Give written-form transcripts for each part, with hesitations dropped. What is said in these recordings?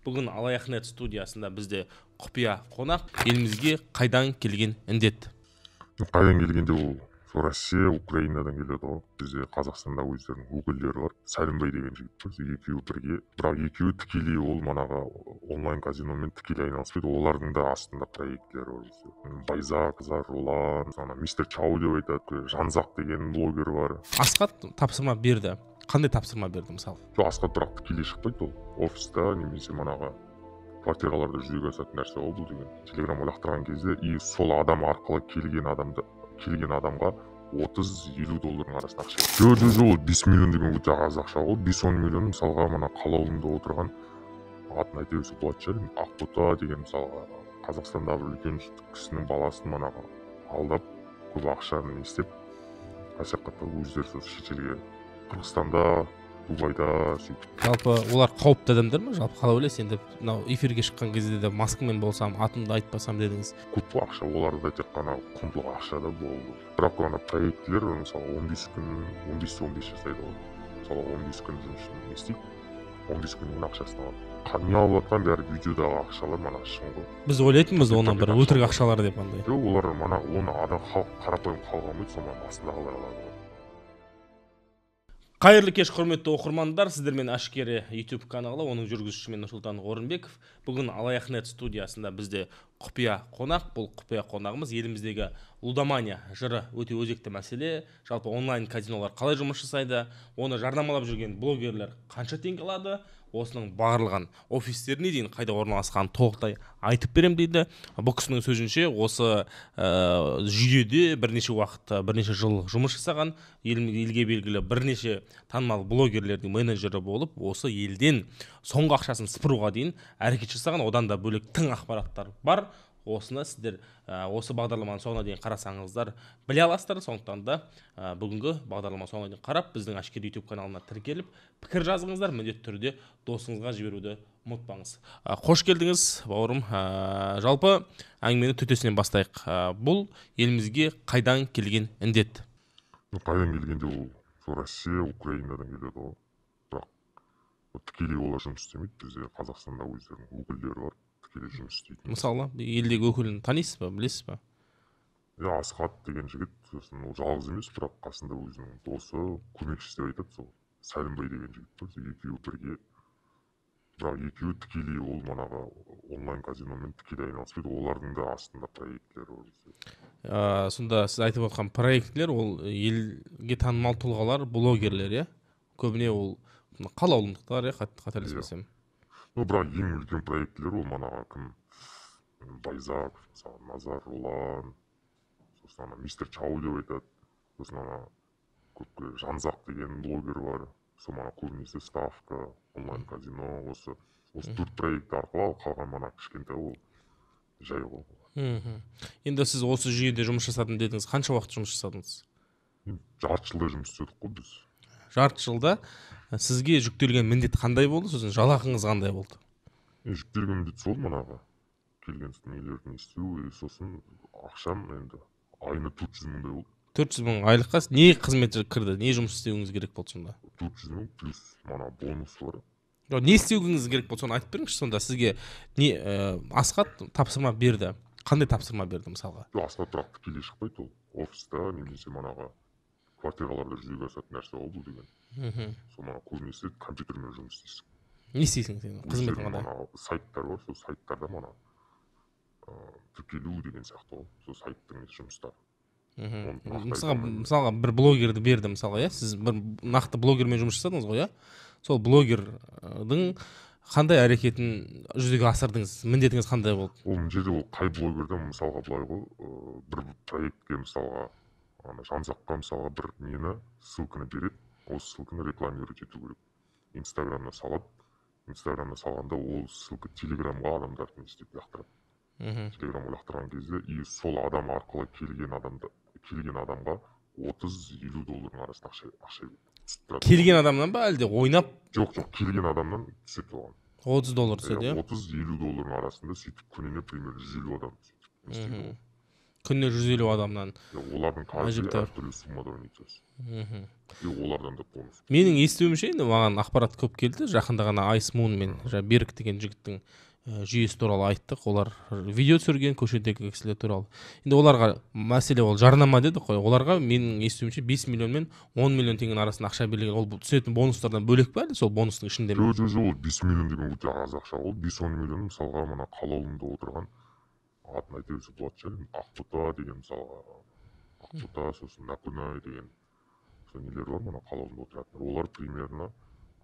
Бүгін Алаяқнет студиясында бізде құпия қонақ. Елімізге қайдан келген індет? Қайдан келгенде, ол сол Россия, Украинадан келеді ғой. Бізде Қазақстанда өздерінің өкілдері бар. Сәлімбай деген жігіт бар, екеуі бірге, бірақ екеуі тікелей ол манағы онлайн казиномен тікелей айналыспайды. Олардың да астында проектілері бар бізде. Байзак, Ролан, ана Мистер Чау деп айтады, Жанзақ деген блогер бар. Асхат тапсырма берді. Қандай тапсырма берді, мысалы? Жоқ, Асхат бірақ тікелей шықпайды. Ол офиста немесе манағы квартираларда жүзеге асатын нәрсе ғой бұл деген. Телеграмға лақтырған кезде и сол адам арқылы келген адамды, келген адамға 30-50 доллардың арасында ақша. Жоқ, жоқ, жоқ, ол 5 миллион деген өте аз ақша ғой. 5-10 миллион, мысалға, мына Қалаулымда отырған, атын айта берсе болатын шығар енді, Ақбота деген, мысалға, Қазақстандағы бір үлкен кісінің баласын манағы алдап, көп ақшаны не істеп, насихаттап, өздері сол шетелге, Қырғызстанда, Дубайда сөйтіп. Жалпы олар қауіпті адамдар ма? Жалпы қалай ойлайсыз? Енді мынау эфирге шыққан кезде де маскамен болсам, атымды айтпасам дедіңіз. Көп қой ақша оларда, тек қана құндылық ақша да болды. Бірақ ана проектілер, мысалы, 15 күн, 15-те 15 жасайды ғой. Мысалы, 15 күн жұмыс не істейді, 15 күннен кейін ақшасын алады. Не алып жатқан бәрі видеодағы ақшалар мана шын ғой. Біз ойлайтынбыз оны бір өтірік ақшалар деп андай. Жоқ, олар мана оны адам, халық, қарапайым халық алмайды, сол астындағылар алады ғой. Қайырлы кеш, құрметті оқырмандар! Сіздермен Әшкере YouTube каналы, оның жүргізушісі мен, Нұрсұлтан Орынбеков. Бүгін Алаяқнет студиясында бізде құпия қонақ. Бұл құпия қонағымыз еліміздегі лудомания жыры өте өзекті мәселе. Жалпы онлайн казинолар қалай жұмыс жасайды, оны жарнамалап жүрген блогерлер қанша теңге алады, осының барлығын, офистеріне дейін қайда орналасқанын толықтай айтып беремін дейді. Бұл кісінің сөзінше, осы жүйеде бірнеше уақыт, бірнеше жыл жұмыс жасаған, елге белгілі бірнеше танымал блогерлердің менеджері болып, осы елден соңғы ақшасын сыпыруға дейін әрекет жасаған. Одан да бөлек тың ақпараттар бар. Осыны сіздер осы бағдарламаның соңына дейін қарасаңыздар, біле аласыздар. Сондықтан да бүгінгі бағдарлама соңына дейін қарап, біздің Әшкере YouTube каналына тіркеліп, пікір жазыңыздар, міндетті түрде досыңызға жіберуді ұмытпаңыз. Қош келдіңіз, бауырым! Жалпы әңгімені төтесінен бастайық. Бұл елімізге қайдан келген індет? Қайдан келгенде, ол сол Россия, Украинадан келеді ғой. Бірақ тікелей олар жұмыс істемейді. Бізде Қазақстанда өздерінің өкілдері бар, тікелей жұмыс істейтін. Мысалы, елдегі өкілін танисыз ба, білесіз ба? Иә, Асхат деген жігіт. Сосын ол жалғыз емес, бірақ қасында өзінің досы, көмекшісі деп айтады, сол Сәлімбай деген жігіт бар. Сол екеуі бірге, бірақ екеуі тікелей ол манағы онлайн казиномен тікелей айналыспайды. Олардың да астында проектілері бар бізде. Сонда сіз айтып отқан проектілер ол елге танымал тұлғалар, блогерлер, иә? Көбіне ол қалаулымдықтар, иә, қателеспесем? Ну, бірақ ең үлкен проектілер ол манағы кім, Байзаков, мысалы, Назар Рулан, сосын ана Мистер Чау деп айтады, сосын ана көпке Жанзақ деген блогер бар. Сол мана көбінесе ставка, онлайн казино, осы төрт проект арқылы. Ал қалған мана кішкентай, ол жай ғой. Енді сіз осы жүйеде жұмыс жасадым дедіңіз. Қанша уақыт жұмыс жасадыңыз? Жарты жылдай жұмыс істедік қой біз. Жарты жылда сізге жүктелген міндет қандай болды, сосын жалақыңыз қандай болды? Жүктелген міндет сол манағы келген нелерді істеу и сосын ақшам енді айына 400 мыңдай болды. 400 мың айлыққа не қызмет кірді, не жұмыс істеуіңіз керек болды сонда? 400 мың плюс мана бонус бар. Жоқ, не істеуіңіз керек болды, соны айтып беріңізші. Сонда сізге не, Асхат тапсырма берді. Қандай тапсырма берді, мысалға? Жоқ, Асхат бірақ тікелей шықпайды. Ол офиста немесе манағы квартираларда жүзеге асатын нәрсе ғой бұл деген. Сол мана көбінесе компьютермен жұмыс істейсің. Не істейсің сен, қызметің Өздерінің қандай? Мана сайттар бар, сол сайттарда мана тіркелу деген сияқты ғой, сол сайттың жұмыстары. Оны нақты айта Мысалға, алмаймын. мысалға, бір блогерді берді, мысалға, иә? Сіз бір нақты блогермен жұмыс жасадыңыз ғой, иә? Сол блогердің қандай әрекетін жүзеге асырдыңыз, міндетіңіз қандай болды? Ол мына жерде ол қай блогерден, мысалға, былай ғой, бір проектке, мысалға, ана Жанзаққа, мысалға, бір нені, ссылканы береді. Осы ссылканы рекламировать ету керек, Инстаграмына салады. Инстаграмына салғанда, ол ссылка Телеграмға адамдарды не істейді, лақтырады. Телеграмға лақтырған кезде и сол адам арқылы келген адамды, келген адамға 30-50 доллардың арасында ақша түсіп тұрады. Келген адамнан ба, әлде ойнап? Жоқ, келген адамнан түседі оған. 30 доллар түседі, иә? 30-50 доллардың арасында. Сөйтіп күніне примерно 150 адам сөйтіп не істейді ғой. Күніне 150 адамнан. Олардың каждый әртүрлі суммада ойнайды. И олардан да бонус. Менің естуімше, енді маған ақпарат көп келді. Жақында ғана Айс Мун мен Берік деген жігіттің жүйесі туралы айттық. Олар видео түсірген көшедегі кісілер туралы. Енді оларға мәселе ол жарнама дедік қой. Оларға менің естуімше 5 миллион мен 10 миллион теңгенің арасында ақша берілген. Ол түсетін бонустардан бөлек пе әлде сол бонустың ішінде ме? Жоқ, жоқ, ол 5 миллион деген өте аз ақша ғой. 5-10 миллион мысалға мына Қалаулымда отырған, атын айта берсе болады шығар, Ақбота деген мысалға, Ақбота, сосын Накунай деген сол нелер бар мына Қалаулымда отыратындар. Олар примерно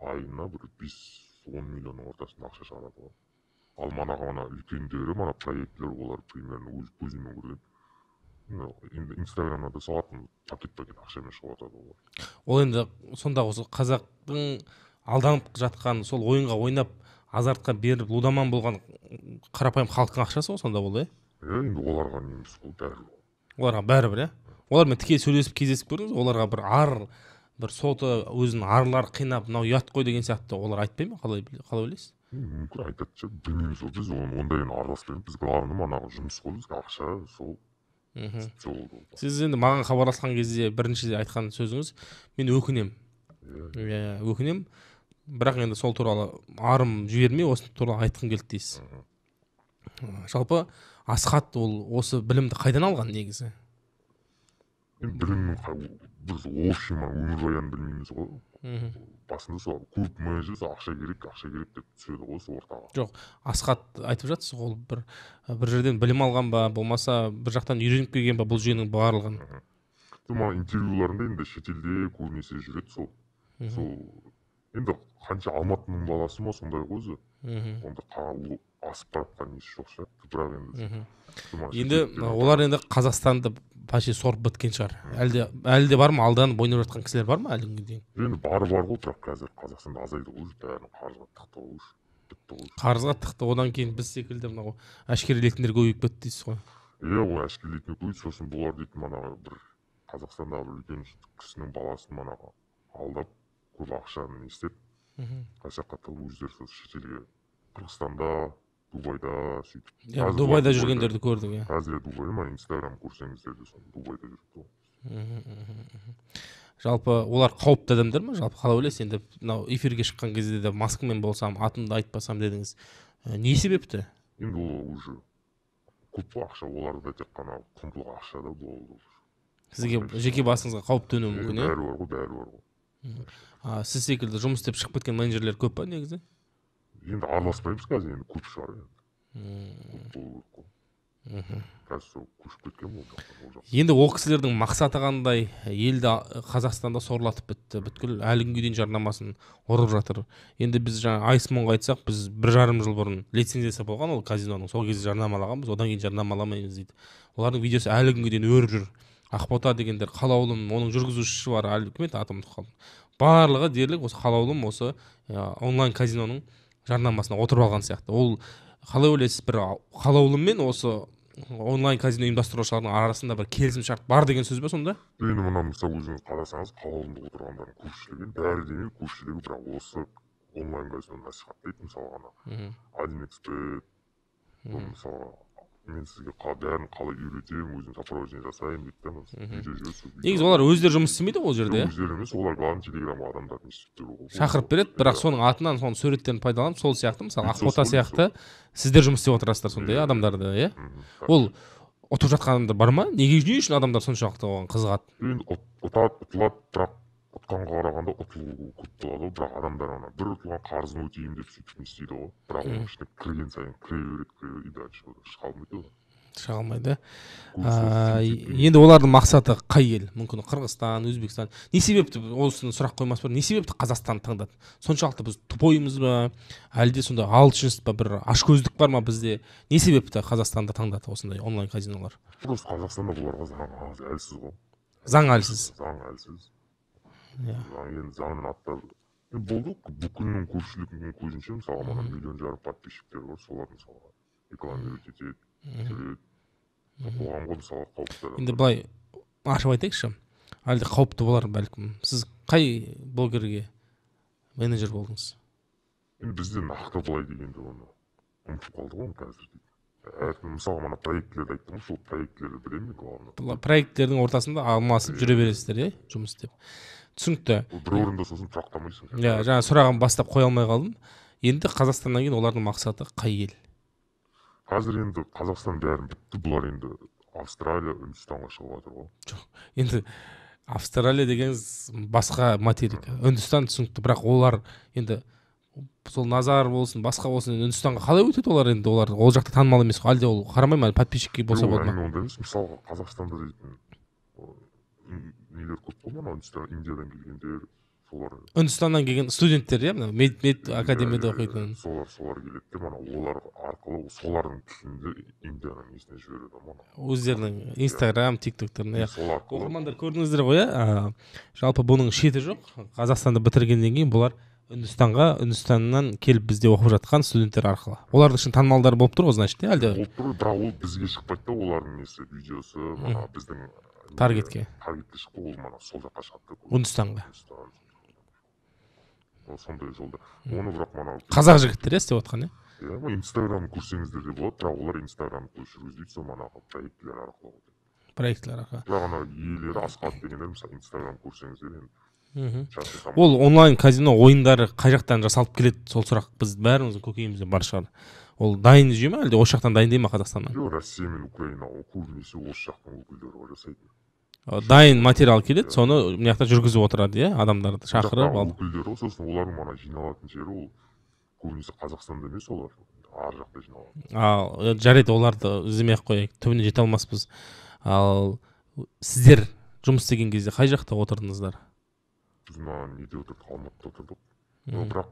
айына бір 5-10 миллионның ортасында ақша шығарады ғой. Ал манағы мана үлкендері, мана проектілер, олар примерно өз көзімен көрген. Енді Инстаграмда да салатын пакет-пакет ақшамен шығып жатады олар. Ол енді сонда осы қазақтың алданып жатқан, сол ойынға ойнап, азартқа беріп, лудоман болған қарапайым халықтың ақшасы ғой сонда ол, иә? Иә, енді оларға неміз ғой, бәрібір. Оларға бәрібір, иә? Олармен тікелей сөйлесіп, кездесіп көрдіңіз, оларға бір ар, бір соты өзін арлар қинап, мынау ұят қой деген сияқты олар айтпай ма? Қалай ойлайсыз? Мүмкін айтады шығар, білмейміз ғой біз, ондайын араласпаймыз. Біз главный манағы жұмыс қой, бізге ақша сол. Сіз енді маған хабарласқан кезде бірінші айтқан сөзіңіз, мен өкінем. Иә, өкінем. Бірақ енді сол туралы арым жібермей, осы туралы айтқым келді дейсіз. Жалпы Асхат ол осы білімді қайдан алған негізі? Енді білімнің біз общий өмірбаянын білмейміз ғой. Басында сол көп менеджер ақша керек, ақша керек деп түседі ғой сол ортаға. Жоқ, Асхат айтып жатсыз, ол бір жерден білім алған ба, болмаса бір жақтан үйреніп келген ба бұл жүйенің барлығын? Маған интервьюларында енді шетелде көбінесе жүреді сол. Сол енді қанша Алматының баласы ма сондай ғой өзі. Онда асып бара жатқан несі жоқ шығар. Бірақ енді олар енді Қазақстанды почти сорып біткен шығар. Әлі де бар ма, алданып ойнап жатқан кісілер бар ма әлі күнге дейін? Енді бары бар ғой, бірақ қазір Қазақстанда азайды ғой, бәрін қарызға тықты ғой, бітті ғой. Қарызға тықты, одан кейін біз секілді мынау әшкерелейтіндер көбейіп кетті дейсіз ғой. Иә, ол әшкерелейтіндер көбейді, сосын бұлар дейтін манағы бір Қазақстандағы бір үлкен кісінің баласын манағы алдап, көп ақшаны не істеп, қай жаққа тығып өздері сол шетелге, Қырғызстанда, Дубайда сөйтіп. Иә, Дубайда жүргендерді көрдік, иә. Қазір Дубайда ма, Инстаграм көрсеңіздер де соны Дубайда жүреді ғой. Жалпы олар қауіпті адамдар ма? Жалпы қалай ойлайсыз? Енді мынау эфирге шыққан кезде де маскамен болсам, атымды айтпасам дедіңіз. Не себепті? Енді ол уже көп ақша, оларда тек қана құндылық ақша да болды. Сізге жеке басыңызға қауіп төнуі мүмкін, иә? Бәрі бар ғой, бәрі бар ғой. Сіз секілді жұмыс істеп шығып кеткен менеджерлер көп па негізі? Енді араласпаймыз қазір, енді көп шығар енді. Көп болу керек қой. Қазір сол көшіп кеткен ол жақтан, ол жақ. Енді ол кісілердің мақсаты қандай? Елді Қазақстанда сорлатып бітті, бүткіл әлі күнге дейін жарнамасын ұрып жатыр. Енді біз жаңа Айс Мунға айтсақ, біз 1,5 жыл бұрын лицензиясы болған ол казиноның, сол кезде жарнамалағанбыз, одан кейін жарнамаламаймыз дейді. Олардың видеосы әлі күнге дейін өріп жүр. Ақбота дегендер, Қалаулым, оның жүргізушісі бар, әлі кім еді, атын ұмытып қалдым. Барлығы дерлік осы Қалаулым, осы онлайн казиноның жарнамасына отырып алған сияқты. Ол қалай ойлайсыз, бір Қалаулым мен осы онлайн казино ұйымдастырушылардың арасында бір келісімшарт бар деген сөз бе сонда? Енді мына мысалы өзіңіз қарасаңыз, Қалаулымда отырғандардың көпшілігі, бәрі демей көпшілігі, бірақ осы онлайн казиноны насихаттайды мысалға ана. 1xBet, мысалға мен сізге бәрін қалай үйретемін, өзім сопровождение жасаймын дейді да, видео жібереді, сол видео. Негізі олар өздері жұмыс істемейді ғой ол жерде, иә? Өздері емес, олар главный Телеграмға адамдарды не істеп беру ғой. Шақырып береді, бірақ соның атынан, соның суреттерін пайдаланып, сол сияқты, мысалы, Сол Ақбота сол сияқты сіздер жұмыс істеп отырасыздар сондай, иә, адамдарды, иә? Ол ұтып жатқан адамдар бар ма? Неге, не үшін адамдар соншалықты оған қызығады? Енді ұтады, ұтылады, бірақ ұтқанға қарағанда ұтылу көп болады ғой, бірақ адамдар ана бір ұтылған қарызын өтейін деп сөйтіп не істейді ғой, бірақ оның ішіне кірген сайын кіре береді, кіре береді, и дальше шыға алмайды ғой. Шыға алмайды. Көбісі сөйтіп сөйтіп Енді олардың мақсаты қай ел? Мүмкін Қырғызстан, Өзбекстан. Не себепті осыны сұрақ қоймас бұрын, не себепті Қазақстанды таңдады? Соншалықты біз тупоймыз ба? Әлде сондай алшынсыз ба, бір ашкөздік бар ма бізде? Не себепті Қазақстанды таңдады осындай онлайн казинолар? Просто Қазақстанда бұларға заң әлсіз ғой. Заң әлсіз. Заң әлсіз. Заң енді заңның аттары. Енді болды, бүкілінің көпшілігінің көзінше, мысалға, мына 1,5 миллион подписчиктер бар, солар мысалға рекламировать етеді, жүреді. Қоғамға мысалға қауіпті адамдар. Енді былай ашып айтайықшы, әлде қауіпті болар бәлкім. Сіз қай блогерге менеджер болдыңыз? Енді бізде нақты былай дегенде оны ұмытып қалдық оны қазір дейді. Мысалы, мана проектілерді айттым ғой, сол проектілерді білемін мен, главное. Проекттердің ортасында алмасып жүре бересіздер, иә, жұмыс істеп. Түсінікті. Бір орында сосын тұрақтамайсың. Иә, жаңа сұрағын бастап қоя алмай қалдым. Енді Қазақстаннан кейін олардың мақсаты қай ел? Қазір енді Қазақстан бәрін бітті, бұлар енді Австралия, Үндістанға шығып жатыр ғой. Жоқ, енді Австралия дегеніңіз басқа материк. Үндістан түсінікті, бірақ олар енді сол Назар болсын, басқа болсын, Үндістанға қалай өтеді олар енді? Олар ол жақта танымал емес қой, әлде ол қарамай ма, подписчикке болса болды ма? Ондай емес, мысалға Қазақстанда дейтін нелер көп қой, мына Үндістан, Индиядан келгендер, солар. Үндістаннан келген студенттер, иә, мына мед академияда оқитын. Солар келеді де, мана олар арқылы солардың тілінде Индияның несіне жібереді мана. Өздерінің Инстаграм, Тиктоктарына, иә. Оқырмандар көрдіңіздер ғой, иә? Жалпы бұның шеті жоқ. Қазақстанды бітіргеннен кейін бұлар Үндістанға, Үндістаннан келіп бізде оқып жатқан студенттер арқылы. Олардың ішінде танымалдар болып тұр ғой, значит, иә, әлде? Болып тұр, бірақ ол бізге шықпайды да, олардың несі, видеосы, мана біздің таргетке. Таргетке шықпай, ол мана сол жаққа шығады. Үндістанға. Сондай жолда. Оны бірақ мана қазақ жігіттері істеп отқан, иә? Иә, Инстаграм көрсеңіздер де болады, бірақ олар Инстаграм жүргізбейді, сол манағы проектілер арқылы. Проектілер арқылы. Бірақ ана иелері Асқат дегендер, мысалы, Инстаграм көрсеңіздер енді. Ол онлайн казино ойындары қай жақтан жасалып келеді, сол сұрақ біз бәріміздің көкейімізде бар шығар. Ол дайын жүйе ме, әлде осы жақтан дайындай ма Қазақстаннан? Жоқ, Россия мен Украина көбінесе осы жақтың өкілдері ғой жасайды. Дайын материал келеді, соны мына жақта жүргізіп отырады, иә, адамдарды шақырып алып. Өкілдері ғой, сосын олардың мана жиналатын жері ол көбінесе Қазақстанда емес, олар ар жақта жиналады. Ал жарайды, оларды іздемей ақ қояйық, түбіне жете алмаспыз. Ал сіздер жұмыс істеген кезде қай жақта отырдыңыздар? Біз мына неде отырдық, Алматыда отырдық. Бірақ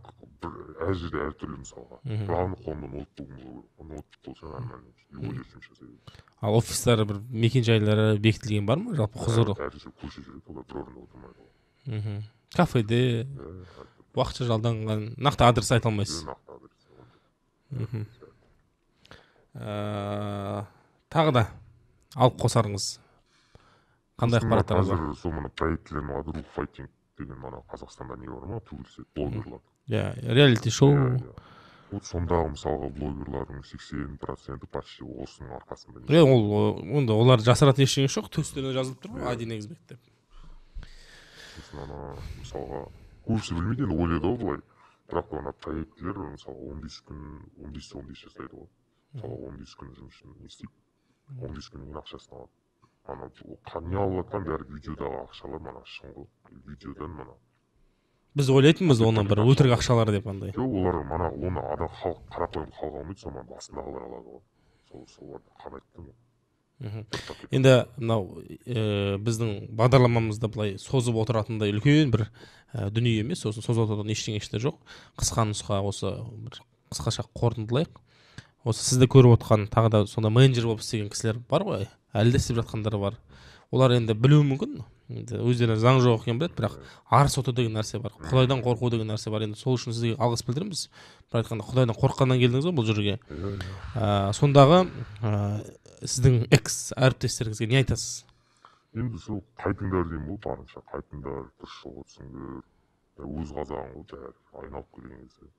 әр жерде әртүрлі мысалға. Главное қолында ноутбугың болу керек. Ноутбук болса нормально, любой жерде жұмыс жасай береді. Ал офистары бір мекен-жайлары бекітілген бар ма? Жалпы құзырлы? Әр жерде көше жүреді, олар бір орында отырмайды ғой. Кафеде, уақытша жалданған, нақты адрес айта алмайсыз. Нақты адрес. Тағы да алып қосарыңыз қандай ақпараттар бар? Қазір сол мына проектілер бар, Рух файтинг деген мана Қазақстанда не бар ма, төбелеседі блогерлар. Иә, реалити шоу. Вот сондағы мысалға блогерлардың 80% почти осының арқасында. Е, ол онда олар жасыратын ештеңе жоқ, төстеріне жазылып тұр ғой, Адин Егізбек деп. Сосын ана мысалға көбісі білмейді енді, ойлайды ғой былай. Бірақ ана проектілер мысалға 15 күн, 15-15 жасайды ғой. Мысалға 15 күн жұмысын не істейді, 15 күннен кейін ақшасын алады. Ана не алып жатқан бәрі видеодағы ақшалар мана шын ғой. Видеодан мана. Біз ойлайтынбыз оны бір өтірік ақшалар деп андай. Жоқ, олар мана оны адам халық, қарапайым халық алмайды, сол мана басындағылар алады ғой. Соларды қанайды да. Енді мынау біздің бағдарламамызда былай созып отыратындай үлкен бір дүние емес, сосын созып отыратын ештеңе жоқ. Қысқа нұсқа осы бір қысқаша қорытындылайық. Осы сізді көріп отқан тағы да сонда менеджер болып істеген кісілер бар ғой, әлі де істеп жатқандар бар. Олар енді білуі мүмкін, енді өздеріне заң жоқ екенін біледі, бірақ ар соты деген нәрсе бар, Құдайдан қорқу деген нәрсе бар. Енді сол үшін сізге алғыс білдіреміз. Бір айтқанда Құдайдан қорыққаннан келдіңіз ғой бұл жерге. Сондағы сіздің экс әріптестеріңізге не айтасыз? Енді сол қайтыңдар деймін ғой, барынша қайтыңдар, дұрыс жолға түсіңдер. Өз қазағың ғой, бәрі айналып келген кезде.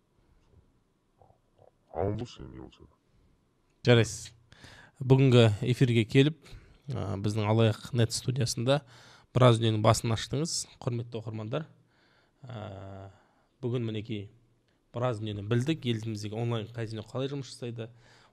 Аман болсын, не болса. Жарайсыз. Бүгінгі эфирге келіп, біздің Алаяқ нет студиясында біраз дүниенің басын аштыңыз, құрметті оқырмандар. Бүгін мінекей біраз дүниені білдік. Еліміздегі онлайн казино қалай жұмыс жасайды,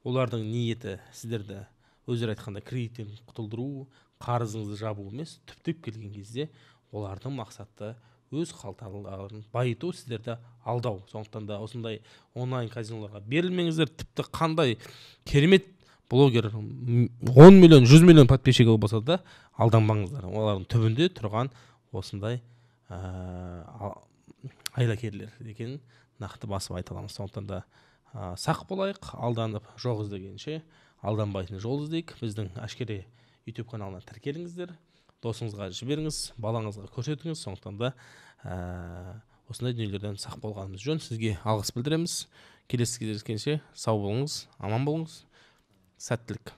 олардың ниеті сіздерді өздері айтқанда кредиттен құтылдыру, қарызыңызды жабу емес, түптеп келген кезде олардың мақсаты өз қалталарын байыту, сіздерді алдау. Сондықтан да осындай онлайн казиноларға берілмеңіздер. Тіпті қандай керемет блогер 10 миллион, 100 миллион подписчигі болса да алданбаңыздар. Олардың түбінде тұрған осындай айлакерлер екенін нақты басып айта аламыз. Сондықтан да сақ болайық, алданып жоқ іздегенше алданбайтын жол іздейік. Біздің Әшкере YouTube каналына тіркеліңіздер, досыңызға жіберіңіз, балаңызға көрсетіңіз. Сондықтан да осындай дүниелерден сақ болғанымыз жөн. Сізге алғыс білдіреміз. Келесі кездескенше сау болыңыз, аман болыңыз. Сәттілік.